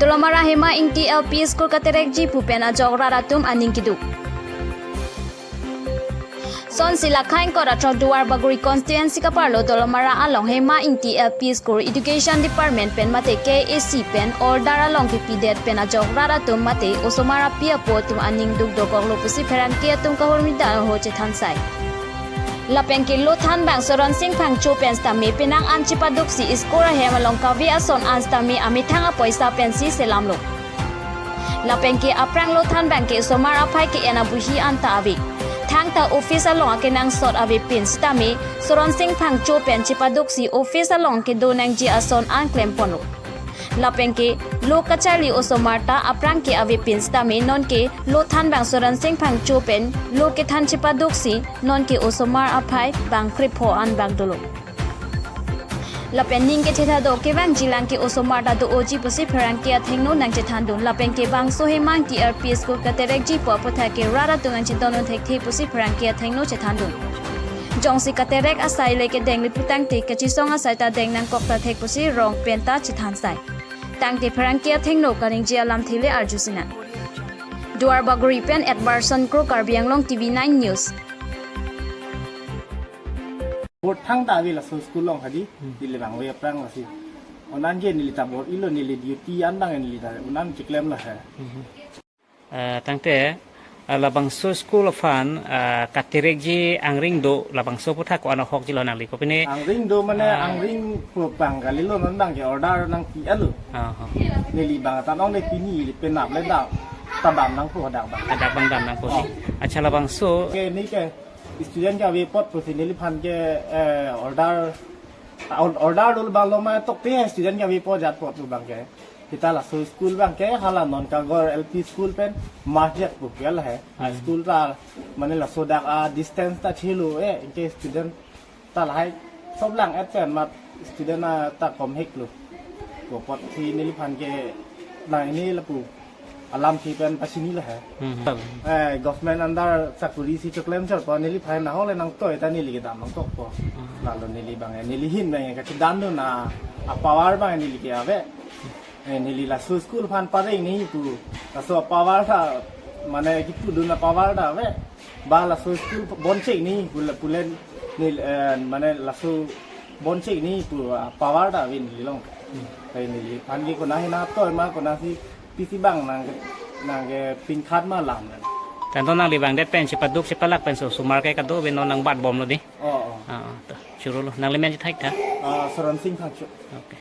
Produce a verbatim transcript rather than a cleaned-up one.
Dolamara Hema Ingti L P School katerekji pu pen ajok rat atum aning keduk. Sonsi Lakhain Kot athrok Duar Bagori constituency kaparlo Dolamara along Hema Ingti L P School Education Department pen mate K A C pen order along kepidet pen ajok rat atum mate osomar api apo atum aning duk dokoklo pusi pherangke atum kahurmi dal ho chethan sai. Lapen ke lo thanbang Soron Sing Phangcho pen sitame penang an chepaduksi school ahem along kave ason an sitame amethang apoisa pensi selamlo. Lapen ke aphrang lo thanbang ke osomar aphai ke-en abuhi anta ave. Thangta office along akenangsot avepin sitame Soron Sing Phangcho pen chepaduksi office along kedo nangji ason an klemponlo. Lapen ke lo kacharli osomar ta aphrang ke avepin sitame nonke lo thanbang Soron Sing Phangcho pen lo kethan chepaduksi nonke osomar aphai bang krepho an bang dolo. Lapen ning kethethado kevangjilang ke osomar ta do-oji pusi pherangke athengno nangchethandun. Lapen ke bangso Hema Ingti L P School katerekji pu aputhak ke rat atum nangchedondun thekthe pusi pherangke athengno chethandun. Jongsi katerek asai le kedeng liputangte kachisong asai ta deng nangkok ta thek pusi rong pen ta chethan sai. Tangte pherangke athengno kaningje alamthe le arju sinang. Duar Bagori pen Edwardson Kro, Karbi Anglong T V nine News. Bor thangta ave laso school along hadi, Hmm. neli bang ave aphrang lasi. Onan ke neli ta bor-ilo, neli duty an bang neli ta onan chiklemlo he. Mhm. Eh, tangte, eh, labangso school aphan, eh, katerekji angring do, labangso aputhak ko-an ahokjilo nangli kopine? Angring do mane Ah. angring pu bang kalilo, non bang ke order nangpi-etlo. Ah, ah. Neli bang ta nong de pini penap le dak ta dam nangpo, dak bang. Dak bang dam nangpo. Oh. Accha, labangso. Ke ni ke student ke ave apot pusi neliphan ke, eh, order, or-, order dolo bang lo ma tokte student ke ave apot jat apot lo bang ke. Seta laso school bang ke hala non Kagor L P school pen merge pu ke lahai. Hmm. School ta mane laso dak a-distance ta chelo e, anke student ta lahai sob lang-et pen mat student ata kom heklo. Ko apotsi neliphan ke nang ini lapu alamthe pen pachinilo he. Hmm. Eh, government under sakuri si choklem chorpo neliphan nahole nangtoi ta neli kedam nangtokpo. Hmm. Lalo neli bang, eh, neli ahin bang, eh, kachedandun a, a-power bang neli ke ave. Eh, neli laso school aphan pareng nangji pu. Laso a-power ta, mane kipudun a-power ta ave. Ba laso school bonchek nangji pu le, pu le neli, eh, mane laso bonchek nangji pu a-power ta ave neli along. Hmm. Kai neliphan ke konat hina toi ma konatsi pisi bang nang, nangkepingkhat ma alam. Tangte nangli bang det pen chepaduk chepalak pen so osomar ke kadokave non nangbat bomlo di. Oh, oh. Ah, to, chorolo. Nangli men chethek tha? Ah, Soron Sing Phangcho. Okay.